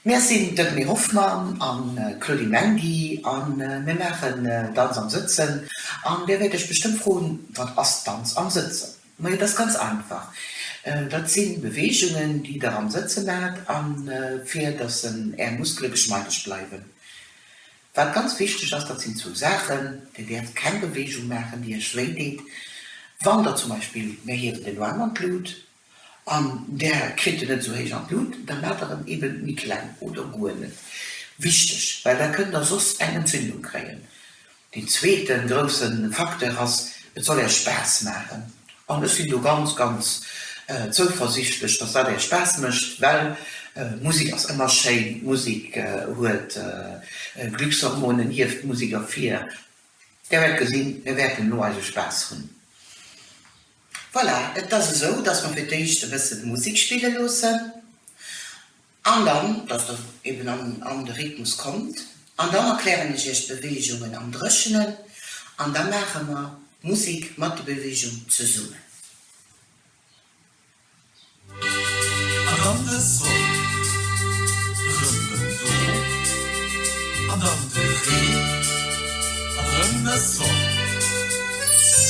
Mir sinn d'Edmée Hoffmann an d'Claudie Mendy an mir maachen Danz am Sëtzen. An dir wäert iech bestëmmt froen, Wat ass Danz am Sëtzen? Majo, dat ass ganz einfach. Dat si Beweegungen, déi der am Sëtze maacht a fir dass är Muskele geschmeideg bleiwen. Wat ganz wichteg ass, dat sinn zwou Saachen, Dir däerft keng Beweegung maachen, déi iech wéi deet. Wann der zum Beispill, mir hiewen den Aarm an d'Lut, An där kritt en net esou héich an d'Lut, da maacht der en eben méi kleng oder guer net. Wichteg, well da kënnt der soss eng Entzündung kréien. Deen zweete grousse Facteur ass, et soll Äech Spaass maachen. An ech sinn do ganz, ganz zouversichtlech, dass dat Äech Spaass mécht, well Musek ass ëmmer schéin, Musek huet Glückshormonen, hieft d'Musek ervir. Där wäert gesinn, mir wäerten elo eise Spaass hunn. Voilà, et ass esou, dass mer fir d'éischt e bëssen d'Musek spille loossen an dann, dass Der eben an de Rhythmus kommt. An dann erklären ech Iech d'Beweegungen am Dréchenen an da maache mer d'Musek mat de Beweegung zesummen. An dann de Sol, rëm den Do, an dann de Ré, an rëm de Sol.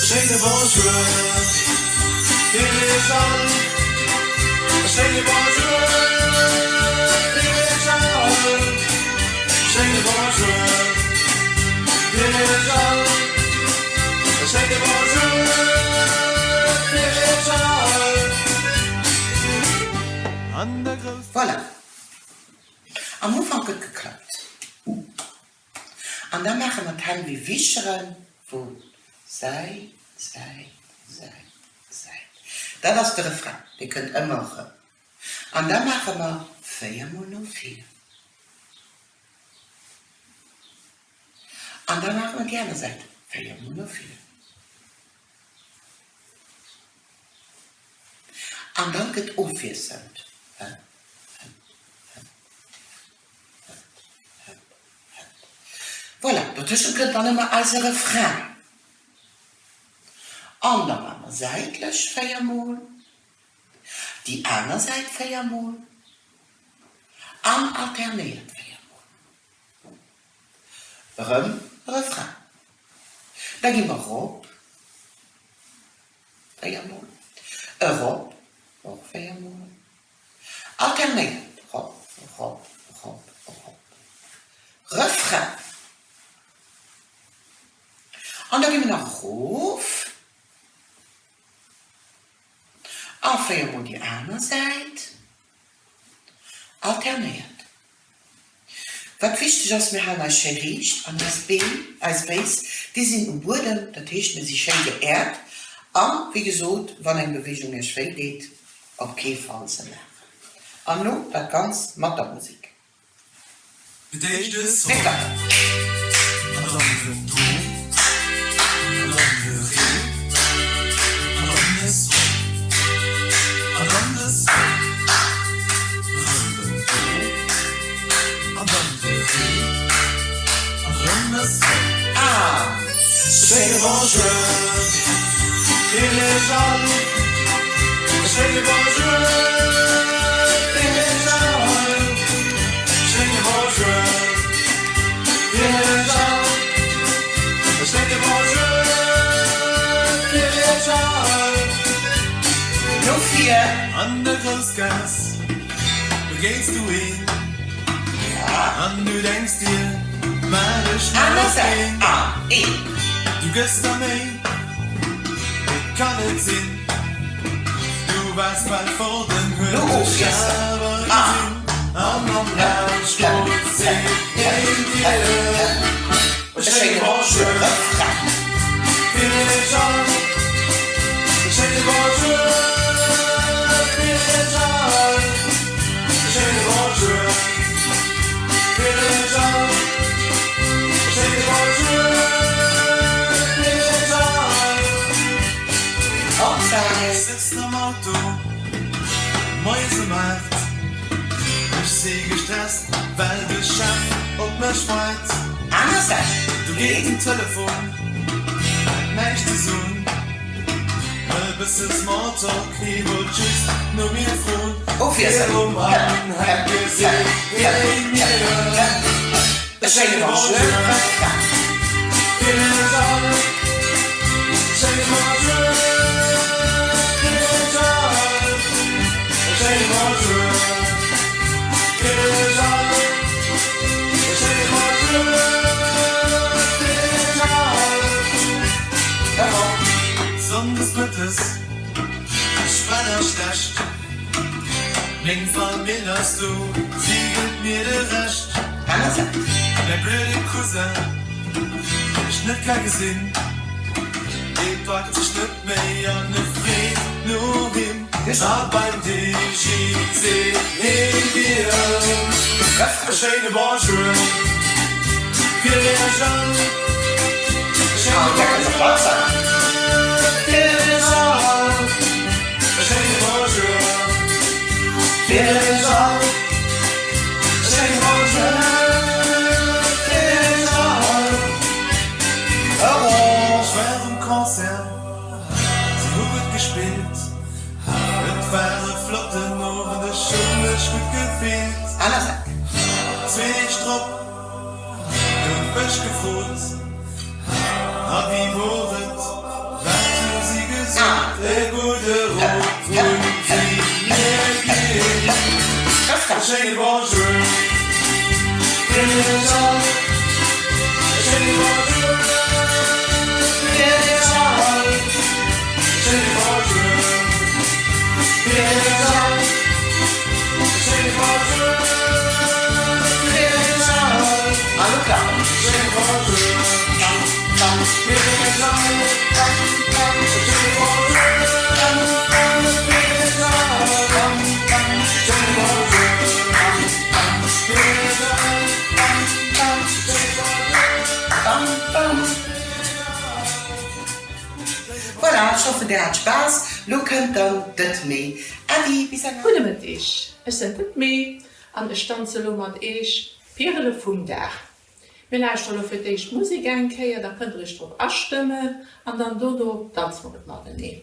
E schéine Bonjour fir iech all, e schéine Bonjour fir iech all, e schéine Bonjour fir iech all, e schéine Bonjour fir iech all. Voilà. Am Ufank gëtt geklappt. An da maache mer d'Hänn wéi Wicheren, wou Säit, Säit, Säit, Säit. Dat ass de Refrain, dee kënnt ëmmer erëm. An da maache mer 4 mol no vir. An da maache mer déi aner Säit, 4 mol no vir. An dann gëtt ofwiesselnd hëpp, hëpp, hëpp, hëpp, hëpp, hëpp. Voilà, dotëschent kënnt dann ëmmer eise Refrain. An da maache mer säitlech 4 mol, déi aner Säit 4 mol an alternéiert 4 mol. Erëm Refrain. Da gi mer rop, 4 mol, erop, och 4 mol, alternéiert, rop, rop, rop, rop, Refrain. An da gi mer nach erof a 4 mol déi aner Säit, alternéiert. Wat wichteg ass, mir halen eis schéi riicht an eis Been, eis Féiss, déi sinn um Buedem, dat heescht mir si schéi geäert a wéi gesot, wann eng Beweegung iech wéi deet, op kee Fall se maachen. An elo dat Ganzt mat der Musek. Fir d'éischt de Sol, Mir klappen. an dann den Do, an dann de Ré, an dann de Sol, an dann de Sol, erëm den Do, an dann de Ré, an erëm de Sol. Ah! Schéine Bonjour fir iech all, e schéine Bonjour fir iech all, schéine Bonjour fir iech all, e schéine Bonjour fir iech all. No vir. An der Groussgaass begéins du een. Ja. An du denks dir, Maach ech nach Aner Säit. een. An een. Du gëss der Méi, et kann net sinn. Du waars bal fort, en huet Lo dech ofwiesselen. awer An. gesinn. An am Lauschtgoen seet een dir e schéine Bonjour. Refrain. Fir iech all e schéine Bonjour. Fir iech all e schéine Bonjour. Fir iech all e schéine Bonjour. Fir iech all. Opzäit. Sëtzen am Auto moies um 8. Ech si gestresst, well de Chef op mech weit. Aner Säit. Du geet den Telefon, hat näischt ze soen. bësse Smalltalk, hie wollt just no mir froen. Ofwiesseln. Virum Anhänke seet hie mir E e schéine schéine Bonjour. Bonjour. Refrain. Fir iech all e schéine Bonjour. Fir iech all e schéine Bonjour. Fir iech all e schéine Bonjour. Fir iech all. Sonndes mëttes, ech war nach schlecht. Meng Famill ass do, si gëtt mir de Rescht. Mäi blöde Cousin, deen ech net ka gesinn, dee packt sech net méi an e freet no him. A beim Digi seet hee mir e schéine Bonjour fir iech all, e schéine Bonjour fir iech all. E schéine Bonjour fir iech all, e schéine Bonjour fir iech all. Ech war um Concert, si hu gutt gespillt, et war e flotten Owend, ech hu mech gutt gefillt. Zwee Deeg drop gouf ech gefrot. A wéi wor et, wat hu si gesot? E gudde Rot hunn si mir ginn, E schéine Bonjour fir iech all, e schéine Bonjour fir iech all, e schéine Bonjour fir iech all, e schéine Bonjour fir iech all. Voilà, ech hoffen dir hat Spaass. Lo kënnt dann d'Dëtt Mee. Äddi, bis eng Gudde Mëtteg, ech sënn d'Dëtt Mee an ech danze lo mat eech D'Pirele vum Dag. Mir lauschteren elo fir d'éischt d'Musek eng Kéier, da kënnt der iech drop astëmmen an dann dono danze mer et mateneen.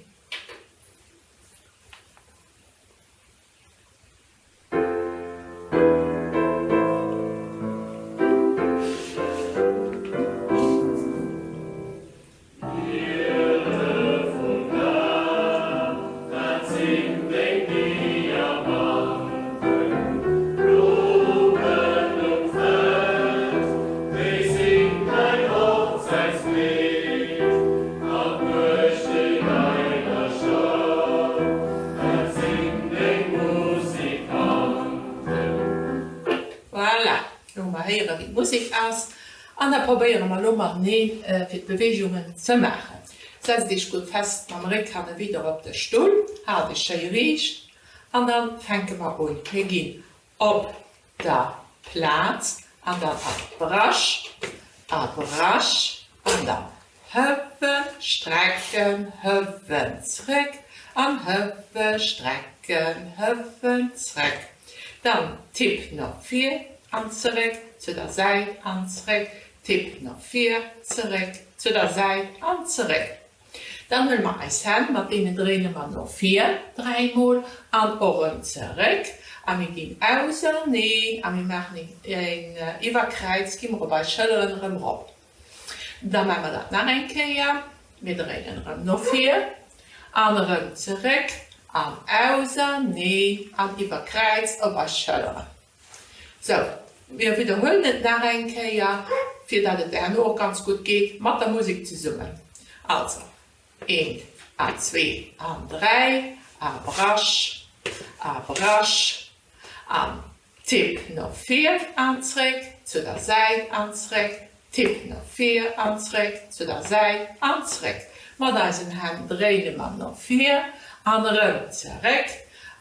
D'Pirele vum Dag, dat sinn deng Diamanten, Blumen um Feld, déi sinn däin Hochzäitskleed, an d'Nuecht in deiner Stad, dat sinn deng Musikanten. Voilà, lo hu mer héieren, wéi d'Musek ass. An da probéiere mer lo mateneen fir d'Beweegungen ze maachen. Setzt iech gutt fest mam Réck hanne widder op de Stull, haalt iech schéi riicht an da fänke mer un. Mir ginn op der Plaz an dann a Brasch, a Brasch an dann Hëppen, strecken, hëppen, zréck an hëppe, strecken, hëppen, zréck. Dann Tipp no vir an zeréck, zu der Säit an zeréck, Tipp no vir, zeréck, zu der Säit an zeréck. Dann huele mer eis Hänn, mat deenen dréine mer no vir dräimol an och erëm zeréck a mir ginn auserneen a mir maachen een Iwwerkräiz, gi mer op eis Schëlleren erëm rop. Da maache mer dat nach eng Kéier. Mir dréinen erëm no vir an erëm zeréck an auserneen an iwwer Kräiz op eis Schëlleren. Sou, mir widderhuelen et nach eng Kéier, fir dat et herno och ganz gutt geet mat der Musek zesummen. Also, eent an zwee an dräi a brasch a brasch an Tipp no vir an zréck, zu der Säit an zréck, Tipp no vir an zréck, zu der Säit an zréck. Mat eisen Hänn dréine mer no vir an erëm zeréck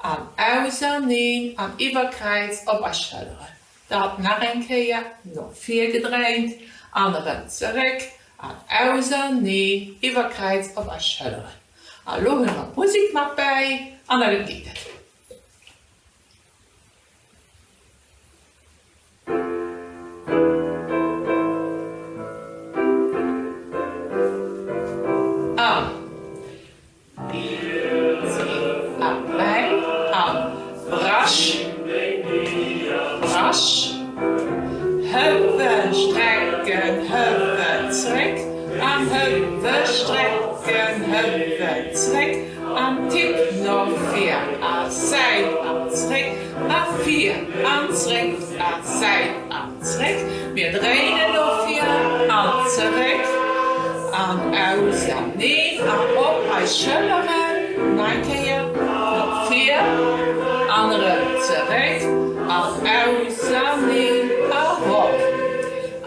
an auserneen an iwwer Kräiz op eis Schëlleren. Dat nach eng Kéier, no vir gedréint an erëm zeréck an auserneen iwwer Kräiz op eis Schëlleren. A lo huele mer d'Musek mat bäi an da geet et. Hëppen zréck an Hëppe strecken, Hëppen zréck an Tipp no vir a Säit an zréck a vir an zréck a Säit an zréck. Mir dréinen no vir an zeréck an auserneen an op eis Schëlleren. Nach eng Kéier no vir an erëm zeréck an auserneen erop.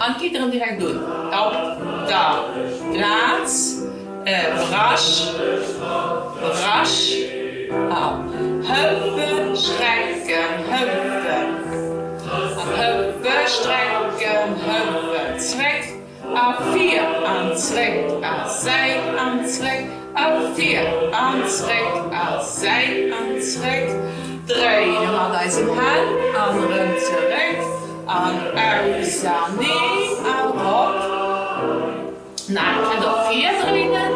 An et geet erëm direkt un op der Plaz. Brasch, brasch an hëppen, strecken, hëppen an hëppe, strecken, hëppen, zréck a vir an zréck a Säit an zréck a vir an zréck a Säit an zréck. Dréine mat eisen Hänn an erëm zeréck an auserneen erop. Nach eng Kéier op vir dréinen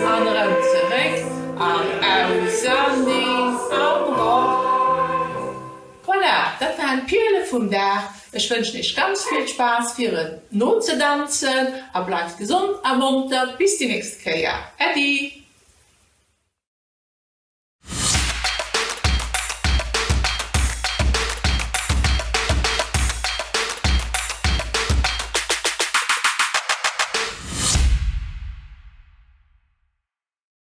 an erëm zeréck an auserneen an rop. Voilà, dat waren d'Pirle vum Dag. Ech wënschen iech ganz vill Spaass fir et nozedanzen a bleift gesond a monter bis déi nächst Kéier. Äddi!